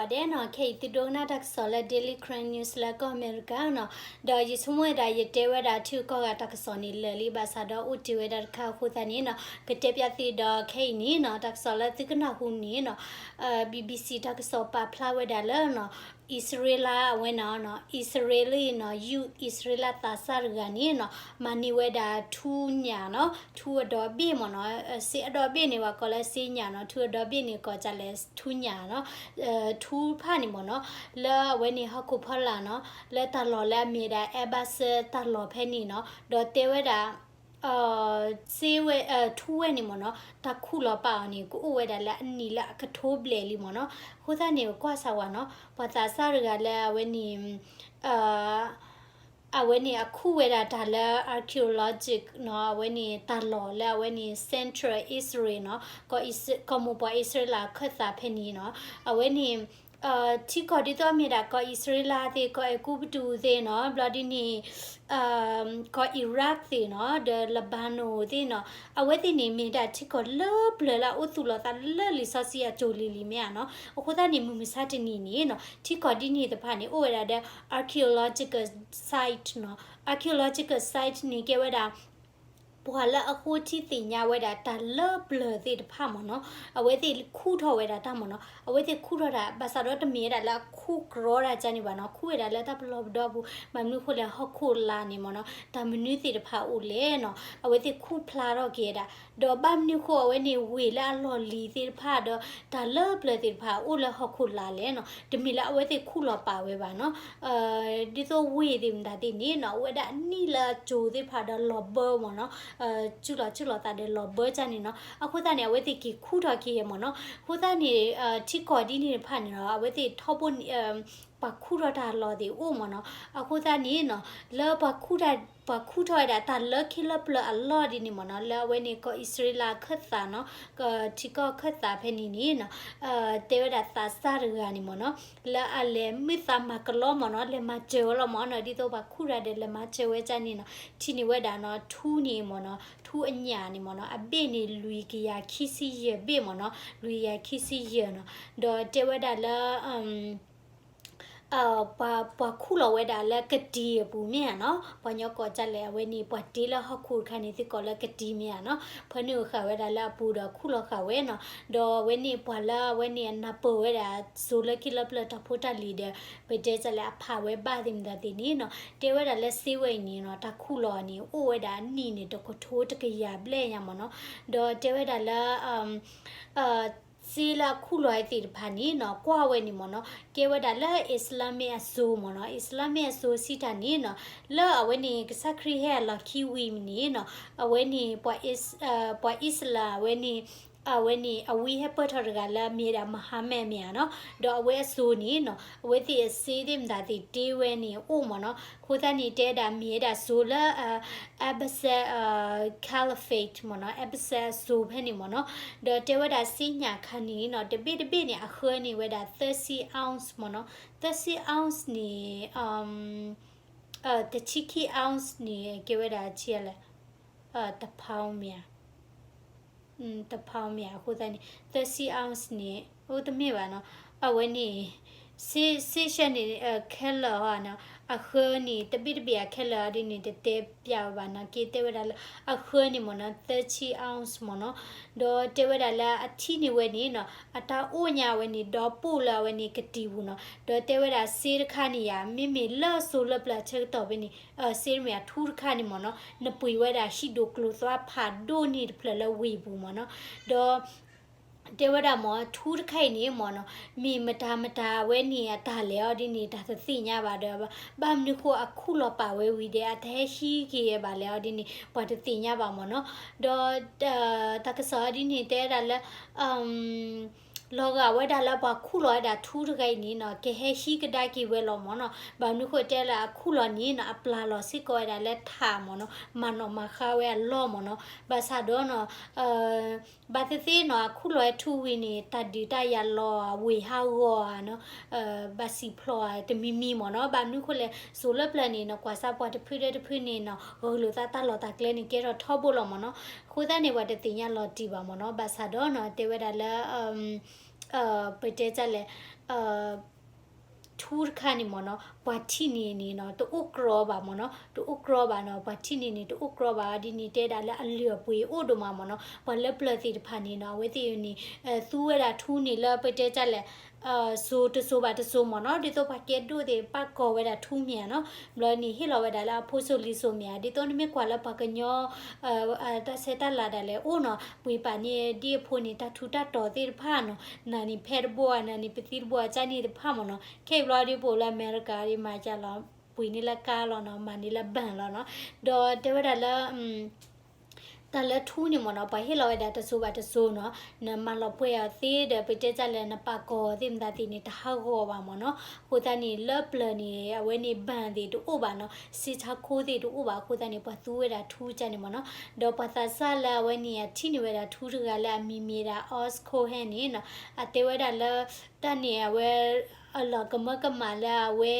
ဂီၤဒဲးနီၤ, ခဲအံၤသုဒိကနၣ်တၢ်ကစီၣ်လၢ Daily Karen News လၢကီၢ်အမဲရကၤနီၤ, ဒီးယဆိကမိၣ်ဝဲဒၣ် ယတဲဝဲဒၣ်ထံဂုၤကီၢ်ဂၤတၢ်ကစီၣ်န့ၣ်လၢာ်လံ ဘၣ်ဆၣ်ဒီးအိၣ်တ့ၢ်ဝဲဒၣ်တခါအဃိသတးန့ၣ်နီၤ, ကတဲပျၢ်သုဒီးခဲအံၤန့ၣ်နီၤ, တၢ်ကစီၣ်လၢသုကနၢ်ဟူန့ၣ်နီၤ, BBC တၢ်ကစီၣ်ပာ်ဖျါဝဲဒၣ်လၢနီၤ, အံၣ်စရ့လးအဝဲန့ၣ်နီၤ, အံၣ်စရ့လးနီၤ, ယုၢ်အံၣ်စရ့လးသးစၢ်တဂၤန့ၣ်နီၤ, မၤန့ၢ်ဝဲဒၣ်ထူညၣ်နီၤ, ထူအဒီဘ့ၣ်မ့ၢ်နီၤ, စ့အဒီဘ့ၣ်န့ၣ် ပှၤကိးလၢစ့ညၣ်နီၤ, ထူအဒီဘ့ၣ်န့ၣ် ကိးဒ်လဲၣ် ထူညၣ်နီၤ, ထူဖၣ်န့ၣ်မ့ၢ်နီၤ, လၢအဝဲန့ၣ်ဟီၣ်ခိၣ်ဖီလာ်နီၤ, လၢတၢ်လီၢ်လၢအမ့ၢ်ဒၣ် Airbus တၢ်လီၢ်ဖဲန့ၣ်နီၤ, ဒီးတဲဝဲဒၣ် စ့ဝဲ ထူဝဲန့ၣ်မ့ၢ်နီၤ, တၢ်ခူၣ်လီၤပာ်အီၤန့ၣ် ကအိၣ်ဝဲဒၣ်လၢအနံၣ်လၢအကထိဘျဲၣ်လံမ့ၢ်နီၤ, အဃိသတးန့ၣ် ကွၢ်စၢ်ဝဲနီၤ, ပှၤသးစၢ်တဂၤလၢအဝဲန့ၣ် အဝဲန့ၣ်အခူၣ်ဝဲဒၣ်တၢ်လၢ archaeological နီၤ, အဝဲန့ၣ်တၢ်လီၢ်လၢအဝဲန့ၣ် Central Israel နီၤ, ကီၢ်မိၢ်ပှၢ်အံၣ်စရ့လးအခၢၣ်သးဖဲန့ၣ်နီၤ, အဝဲန့ၣ် ထံကီၢ်ဒ်သိးအမ့ၢ်ဒၣ်ကီၢ်အံၣ်စရ့လးသ့ၣ်, ကီၢ်အဲၤကူပတူးသ့ၣ်နီၤ, ဘျီဒ်န့ၣ် ကီၢ် Iraq သ့ၣ်နီၤ, ဒီး Lebanon သ့ၣ်နီၤ, အဝဲသ့ၣ်န့ၣ်မ့ၢ်ဒၣ်ထံကီၢ်လၢပျၢၤလၢအအိၣ်သူၣ်လီၤသးလၢလံာ်စီဆှံအစိၤလံၤလံၤမ့ၢ်ဧါနီၤ, အဃိသတးန့ၣ် မုၢ်မဆါတနံၤန့ၣ်နီၤ, ထံကီၢ်ဒ်န့ၣ်တဖၣ်န့ၣ် အိၣ်ဝဲဒၣ်ဒီး archaeological site နီၤ, archaeological site န့ၣ်ကဲဝဲဒၣ် ပှၤလၢအဃိထံသ့ၣ်ညါဝဲဒၣ်တၢ်လၢပျၢၤသ့ၣ်တဖၣ်မ့ၢ်နီၤ, အဝဲသ့ၣ်ခူၣ်ထီၣ်ဝဲဒၣ်တၢ်မ့ၢ်နီၤ, အဝဲသ့ၣ်ခူၣ်ထီၣ်တၢ် ဘၣ်ဆၣ်ဒီးတမ့ၢ်ဝဲဒၣ်လၢအခူၣ်ကြီတၢ်ကန့ၣ်ဘၣ်နီၤ, ခူၣ်ဝဲဒၣ်လၢတၢ်ပလီၢ်ပဒီပူၤ, ဘၣ်မနုၤအဃိလဲၣ် ဟီၣ်ခိၣ်လာ်န့ၣ်မ့ၢ်နီၤ, တၢ်မနုၤသ့ၣ်တဖၣ်အိၣ်လဲၣ်နီၤ, အဝဲသ့ၣ်ခူၣ်ဖျါထီၣ်က့ၤဝဲဒၣ်, ဒီးဘၣ်မနုၤအဃိအဝဲန့ၣ်ဝ့ၢ်လၢအလီၢ်လံၤသ့ၣ်တဖၣ်ဒီး တၢ်လၢပျၢၤသ့ၣ်တဖၣ်အိၣ်လၢဟီၣ်ခိၣ်လာ်လဲၣ်နီၤ, တမ့ၢ်လၢအဝဲသ့ၣ်ခူၣ်လီၤပာ်ဝဲဘၣ်နီၤ, ဒ်သိးဝ့ၢ်သ့ၣ်မတၤသ့ၣ်န့ၣ်နီၤ, အိၣ်ဝဲဒၣ်အနံၣ်လၢအစိၤသ့ၣ်တဖၣ်ဒီးလီၤဘၢမ့ၢ်နီၤ, စုၣ်လီၤစုၣ်လီၤသးဒီးလီၤဘၢကန့ၣ်နီၤ, အဃိသတးန့ၣ် အဝဲသ့ၣ်က့ၤခူၣ်ထီၣ်က့ၤမ့ၢ်နီၤ, အဃိသတးန့ၣ် ထံကီၢ်ဒ်န့ၣ်တဖၣ်န့ၣ်နီၤ, အဝဲသ့ၣ်ထီဘိန့ၣ် ပှၤခူၣ်ထီၣ်တၢ်လီၢ်သ့ၣ်အိၣ်မ့ၢ်နီၤ, အဃိသတးန့ၣ်နီၤ, လၢပှၤခူၣ်ထီၣ်ဝဲဒၣ်တၢ်လၢခံလၢပျၢၤအလီၢ်ဒ်န့ၣ်မ့ၢ်နီၤ, လၢအဝဲန့ၣ်ကီၢ်အံၣ်စရ့လးအခၢၣ်သးနီၤ, ထံကီၢ်အခၢၣ်သးဖဲန့ၣ်န့ၣ်နီၤ, တဲဝဲဒၣ်သးစၢ်တဂၤန့ၣ်မ့ၢ်နီၤ, လၢအလဲၤမုာ်သးမၤကလီမ့ၢ်နီၤ, လဲၤမၤစၢၤဝဲလီၤမ့ၢ်နီၤ, ဒ်သိးပှၤခူၣ်ထီၣ်ဒီးလဲၤမၤစၢၤဝဲကန့ၣ်နီၤ, ထံၣ်န့ၢ်ဝဲဒၣ်နီၤ, ထူန့ၣ်မ့ၢ်နီၤ, ထူအညၣ်န့ၣ်မ့ၢ်နီၤ, အဘ့ၣ်န့ၣ်လွံၢ်ကယၤခံဆံယဲၢ်ဘ့ၣ်မ့ၢ်နီၤ, လွံၢ်ကယၤခံဆံယဲၢ်နီၤ, ဒီးတဲဝဲဒၣ်လၢ ပှၤခူၣ်လီၤဝဲဒၣ်လၢကတံၤအပူၤမ့ၢ်ဧါနီၤ, ပှၤကညီကိးဒ်လဲၣ် အဝဲန့ၣ် ပှၤတ့လၢဟီၣ်ခိၣ်တခါန့ၣ် သုကိးလၢကတံၤမ့ၢ်ဧါနီၤ, ဖၢနုာ်ဃာ်ဝဲဒၣ်လၢအပူၤဒီးခူၣ်လီၤဃာ်ဝဲနီၤ, ဒီးအဝဲန့ၣ်ပှၤလၢအဝဲန့ၣ်အနၢ်ပၢၢ်ဝဲဒၣ်စိၤလၢခံလၢပျၢၤတၢ်ဖိတၢ်လံၤဒီး ပတဲဒ်လဲၣ် အဖးဝဲဘၣ်သ့ၣ်မတၤသ့ၣ်န့ၣ်နီၤ, တဲဝဲဒၣ်လၢစ့ဝဲအံၤန့ၣ်နီၤ, တၢ်ခူၣ်လီၤန့ၣ် အိၣ်ဝဲဒၣ်အနံၣ်န့ၣ် တကထိတကယၤဘျဲၣ်ညါမ့ၢ်နီၤ, ဒီးတဲဝဲဒၣ်လၢ စ့လၢအခူၣ်လီၤဝဲသ့ၣ်တဖၣ်န့ၣ်နီၤ, ကွၢ်ဝဲန့ၣ်မ့ၢ်နီၤ, ကဲဝဲဒၣ်လၢ Islamic အစိၤမ့ၢ်နီၤ, Islamic အစိၤစံးတၢ်န့ၣ်နီၤ, လၢအဝဲန့ၣ် ကစၢ်ခရံာ်ဟဲအလီၢ်ခံဝံၤန့ၣ်နီၤ, အဝဲန့ၣ် ပှၤအံၣ်စလၢ အဝဲန့ၣ် အဝဲန့ၣ် အဝံဟဲပၢၢ်ထီၣ်တဂၤလၢအမ့ၢ်ဒၣ် Muhammad မ့ၢ်ဧါနီၤ, ဒီးအဝဲအစိၤန့ၣ်နီၤ, အဝဲသ့ၣ်အစ့သ့ၣ်မတၤသ့ၣ်တ့ဝဲန့ၣ်အိၣ်မ့ၢ်နီၤ, အဃိသတးန့ၣ် တဲဒၣ်မ့ၢ်ဝဲဒၣ်စိၤလၢ Abbaside Caliphate မ့ၢ်နီၤ, Abbaside အစိၤဖဲန့ၣ်မ့ၢ်နီၤ, ဒီးတဲဝဲဒၣ်စ့ညၣ်ခါန့ၣ်နီၤ, တဘ့ၣ်တဘ့ၣ်န့ၣ် အဃၢန့ၢ်ဝဲဒၣ် သၢဆံ ounce မ့ၢ်နီၤ, သၢဆံ ounce န့ၣ် တဆံခံ ounce န့ၣ် ကဲဝဲဒၣ်ဆံးလဲၣ်, တ pound မ့ၢ်ဧါ, တ pound မ့ၢ်ဧါ, အဃိသတးန့ၣ် သၢဆံ ounce န့ၣ် အိၣ်တမ့ၢ်ဘၣ်နီၤ, အဝဲန့ၣ် စ့ စ့ရှဲန့ၣ် ခဲလၢာ်နီၤ, အဃၢန့ၣ် တဘ့ၣ်တဘ့ၣ်အခဲလၢာ်အီၤဒ်န့ၣ် တတဲပျးဝဲဘၣ်နီၤ, က့တဲဝဲဒၣ်လၢ အဃၢန့ၣ်မ့ၢ်နီၤ သၢဆံ ounce မ့ၢ်နီၤ, ဒီးတဲဝဲဒၣ်လၢအထံၣ်န့ၢ်ဝဲန့ၣ်နီၤ, အတၢ်အိၣ်ညါဝဲန့ၣ် ဒီပိၢ်လၢအဝဲန့ၣ်ကတံၤပူၤနီၤ, ဒီးတဲဝဲဒၣ်စ့တခါန့ၣ်ယါ မ့မ့ၢ်လၢစိၤလၢပျၢၤအဆၢကတီၢ်ဖဲန့ၣ် စ့တမ့ၢ်အထူတခါန့ၣ်မ့ၢ်နီၤ, နပှ့ၤဝဲဒၣ်ဟံၣ်ဒိၣ်ကျိၤသွါဖးဒိၣ်န့ၣ်တဖျၢၣ်လၢဝ့ၢ်ပူၤမ့ၢ်နီၤ, ဒီး တဲဝဲဒၣ်မ့ၢ် ထူတခါအံၤန့ၣ်မ့ၢ်နီၤ, မ့ၢ်မတၤမတၤဝဲန့ၣ်အတၢ်လဲၤအီၤဒ်န့ၣ် တၢ်တသ့ၣ်ညါဘၣ်ဒီး ဘၣ်မနုၤဃိအခူၣ်လီၤပာ်ဝဲဝံၤဒီး အတဟဲဟံးက့ၤဘၣ်လဲၣ်အီၤဒ်န့ၣ် ပှၤတသ့ၣ်ညါဘၣ်မ့ၢ်နီၤ, ဒီး တၢ်ကစီၣ်အီၤဒ်န့ၣ် တဲဝဲဒၣ်လၢ လီၤဂာ်ဝဲဒၣ်လၢပှၤခူၣ်လီၤဝဲဒၣ်ထူတဂၤအံၤန့ၣ်နီၤ, ကဟဲဟံးကဒါက့ၤဝဲလီၤမ့ၢ်နီၤ, ဘၣ်မနုၤဃိတဲလၢအခူၣ်လီၤန့ၣ်နီၤ, အပျၢ်လီၤစ့ၢ်ကီးဝဲဒၣ်လၢထးမ့ၢ်နီၤ, မၤနီၣ်မၤဃါဝဲအလီၢ်မ့ၢ်နီၤ, ဘၣ်ဆၣ်ဒီးနီၤ ဘၣ်သ့ၣ်သ့ၣ်နီၤ အခူၣ်လီၤဝဲထူဝံၤန့ၣ် တၢ်ဒုးတၢ်ယၤလီၤဧါ ဝ့ၢ်ဟးဂီၤဧါနီၤ, ဘၣ်စံၣ်ဖျိးဧါ တမံၤမံၤမ့ၢ်နီၤ, ဘၣ်မနုၤဃိလဲၣ် စိၤလၢပျၢၤန့ၣ်နီၤ ကွၢ်စၢ်ပှၤတဖုဒီးတဖုန့ၣ်နီၤ ဂုာ်လိာ်သးတၢ်လီၢ်တၢ်ကျဲန့ၣ် ကဲထီၣ်ထီဘိလီၤမ့ၢ်နီၤ, အဃိသတးန့ၣ် ပှၤတသ့ၣ်ညါလီၤတံၢ်ဘၣ်မ့ၢ်နီၤ, ဘၣ်ဆၣ်ဒီးနီၤ တဲဝဲဒၣ်လၢ ပတဲဒ်လဲၣ် ထူတခါန့ၣ်မ့ၢ်နီၤ ပှၤထံၣ်န့ၢ်န့ၣ်နီၤ တအိၣ်ကြီဘၣ်မ့ၢ်နီၤ တအိၣ်ကြီဘၣ်နီၤ ပှၤထံၣ်န့ၢ်န့ၣ် တအိၣ်ကြီဘၣ်ဒ်န့ၣ် တဲဒၣ်လၢအလုၢ်အပှ့ၤအိၣ်ဒိၣ်မးမ့ၢ်နီၤ ပှၤလၢပျၢၤသ့ၣ်တဖၣ်န့ၣ်နီၤ အဝဲသ့ၣ်န့ၣ် သူဝဲဒၣ်ထူန့ၣ်လၢပတဲတၢ်လဲၣ် စိၤတစိၤဘၣ်တစိၤမ့ၢ်နီၤ ဒ်သိးပှၤကဲဒိၣ်သ့ၣ် ပာ်ကီၤဝဲဒၣ်ထူမ့ၢ်ဧါနီၤ ဘျီန့ၣ် ဟ့ၣ်လီၤဝဲဒၣ်လၢအဖိစိၤလံၤစိၤမ့ၢ်ဧါ ဒ်သိးနမ့ၢ်ကွၢ်လၢပှၤကညီ တၢ်ဆဲးတၢ်လၤဒၣ်လဲာ်အိၣ်နီၤ ပှ့ၤပာ်န့ၢ်ဒ်အဖိန့ၣ် တၢ်ထူတၢ်တီၤသ့ၣ်တဖၣ်နီၤ နၤန့ၣ်ဖဲတဘိဧါ နၤန့ၣ်ပသံတဘိဧါ ကန့ၣ်တဖၣ်မ့ၢ်နီၤ ခဲအံၤဘျီဒ်ပအိၣ်လၢအမဲရကၤဒ်မၤကလီၤ ပှ့ၤန့ၢ်လၢကါလီၤနီၤ မၤန့ၢ်လၢ bank လီၤနီၤ ဒီးတဲဝဲဒၣ်လၢ တၢ်လၢထူန့ၣ်မ့ၢ်နီၤ ပှၤဟ့ၣ်လီၤဝဲဒၣ်တစိၤဘၣ်တစိၤနီၤ နမၤလီၤပှဲၤအီၤသ့ဒီး ပတဲတၢ်လဲၣ် နပာ်ကီၤသ့ၣ်မတၤသ့ၣ်န့ၣ် တဟးဂီၤဘၣ်မ့ၢ်နီၤ အဃိသတးန့ၣ် လၢပျၢၤန့ၣ် အဝဲန့ၣ် bank သ့ၣ်တအိၣ်ဘၣ်နီၤ စ့ဆါခိသ့ၣ်တအိၣ်ဘၣ် အဃိသတးန့ၣ် ပှၤသူဝဲဒၣ်ထူကန့ၣ်မ့ၢ်နီၤ ဒီးပှၤသးစၢ်လၢအဝဲန့ၣ် အထံၣ်န့ၢ်ဝဲဒၣ်ထူတဂၤလၢအမံၤမ့ၢ်ဒၣ် Oz Cohen န့ၣ်နီၤ အတဲဝဲဒၣ်လၢ တၢ်န့ၣ်အဝဲ အလီၤကမၢကမၣ်လၢအဝဲ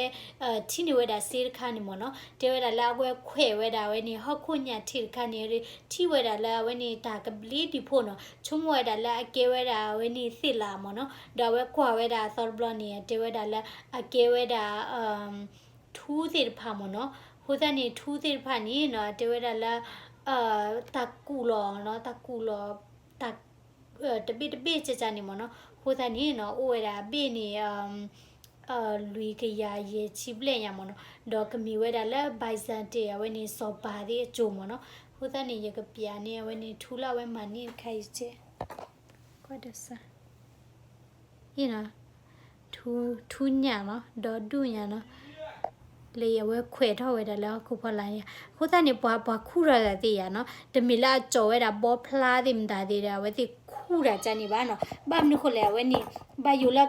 ထံၣ်န့ၢ်ဝဲဒၣ်စ့တခါန့ၣ်မ့ၢ်နီၤ တဲဝဲဒၣ်လၢအဝဲခွဲးဝဲဒၣ်အဝဲန့ၣ် ဟီၣ်ခိၣ်ညၣ်ထံးတခါန့ၣ် ထံၣ်ဝဲဒၣ်လၢအဝဲန့ၣ် တၢ်ကဘျံးဒံးဖိနီၤ ဆိကမိၣ်ဝဲဒၣ်လၢအကဲဝဲဒၣ်အဝဲန့ၣ်သ့ၣ်လးမ့ၢ်နီၤ ဒီးအဝဲကွၢ်ဝဲဒၣ်အသီတဘျီန့ၣ် တဲဝဲဒၣ်လၢအကဲဝဲဒၣ် ထူသ့ၣ်တဖၣ်မ့ၢ်နီၤ အဃိသတးန့ၣ် ထူသ့ၣ်တဖၣ်န့ၣ်နီၤ တဲဝဲဒၣ်လၢ တၢ်ကူၣ်လီၤနီၤ တၢ်ကူၣ်လီၤ တၢ် တဘ့ၣ်တဘ့ၣ်ကကန့ၣ်မ့ၢ်နီၤ အဃိသတးန့ၣ်နီၤ အိၣ်ဝဲဒၣ်အဘ့ၣ်န့ၣ် လွံၢ်ကယၤယဲၢ်ဆံဘျဲၣ်ညါမ့ၢ်နီၤ ဒီးကမ့ၢ်ဝဲဒၣ်လၢ Byzantine အဝဲန့ၣ် စီၤပၤသ့ၣ်အစိၤမ့ၢ်နီၤ အဃိသတးန့ၣ် ယကပျးန့ၢ်အဝဲန့ၣ် ထူလၢအဝဲမၤန့ၢ်တခါအံၤကဲ ကွၢ်ဒီးစၢ် အံၤနီၤ ထူညၣ်နီၤ ဒီဒူၣ်ညါနီၤ လၢအဝဲခွဲးထီၣ်ဝဲဒၣ်လၢဟီၣ်ခိၣ်ဖီလာ်ယါ အဃိသတးန့ၣ် ပှၤ ပှၤခူၣ်ထီၣ်တၢ်သ့ၣ်ယါနီၤ တမ့ၢ်လၢအကၠီၤဝဲဒၣ်ဘီဖျါသ့ၣ်မတၤသ့ၣ်ဒီး အဝဲသ့ၣ်ခူၣ်တၢ်ကန့ၣ်ဘၣ်နီၤ ဘၣ်မနုၤဃိလဲၣ် အဝဲန့ၣ် ဘၣ်ယိၣ်လၢ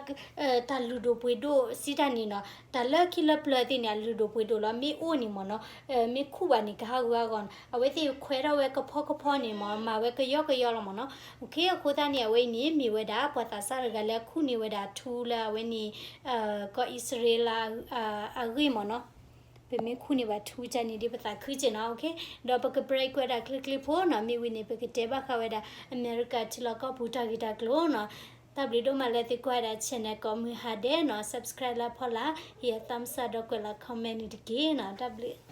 တၢ်လုၢ်ဒိၣ်ပှ့ၤဒိၣ်စံးတၢ်န့ၣ်နီၤ တၢ်လၢခံလၢပျၢၤသ့ၣ်န့ၣ် အလုၢ်ဒိၣ်ပှ့ၤဒိၣ်လီၤ မ့ၢ်အိၣ်န့ၣ်မ့ၢ်နီၤ မ့ၢ်ခူၣ်ဘၣ်န့ၣ် ကဟးဂူာ်ဟးဂီၤနီၤ အဝဲသ့ၣ်ခွဲးထီၣ်ဝဲကဖီကဖီန့ၣ်မ့ၢ် မၤဝဲကယီကယီလီၤမ့ၢ်နီၤ အဃိသတးန့ၣ် အဝဲအံၤန့ၣ် မ့ၢ်ဝဲဒၣ် ပှၤသးစၢ်တဂၤလၢခူၣ်န့ၢ်ဝဲဒၣ်ထူလၢအဝဲန့ၣ် ကီၢ်အံၣ်စရ့လး အဂ့ၢ်မ့ၢ်နီၤ ပမ့ၢ်ခူၣ်န့ၢ်ဘၣ်ထူကန့ၣ်ဒ်ပသးခုက့ၤနီၤ ဒီးပက break ဝဲဒၣ်ချ့ချ့ဖိနီၤ မ့ၢ်ဝံၤန့ၣ် ပကတဲဘၣ်ဃးဝဲဒၣ် အမဲရကၤထံလီၢ်ကီၢ်ပူၤတၢ်ဂ့ၢ်တၢ်ကျိၤနီၤ တၢ်ဘျုးဒိၣ်မးလၢသုကွၢ်ဝဲဒၣ် channel ကိးမုၢ်ဟါဒဲးနီၤ subscribe လၢဖီလာ် ဟ့ၣ်အ thumbs up ဒီးကွဲးလီၤ comment န့ၣ်တက့ၢ်နီၤ တၢ်ဘျုး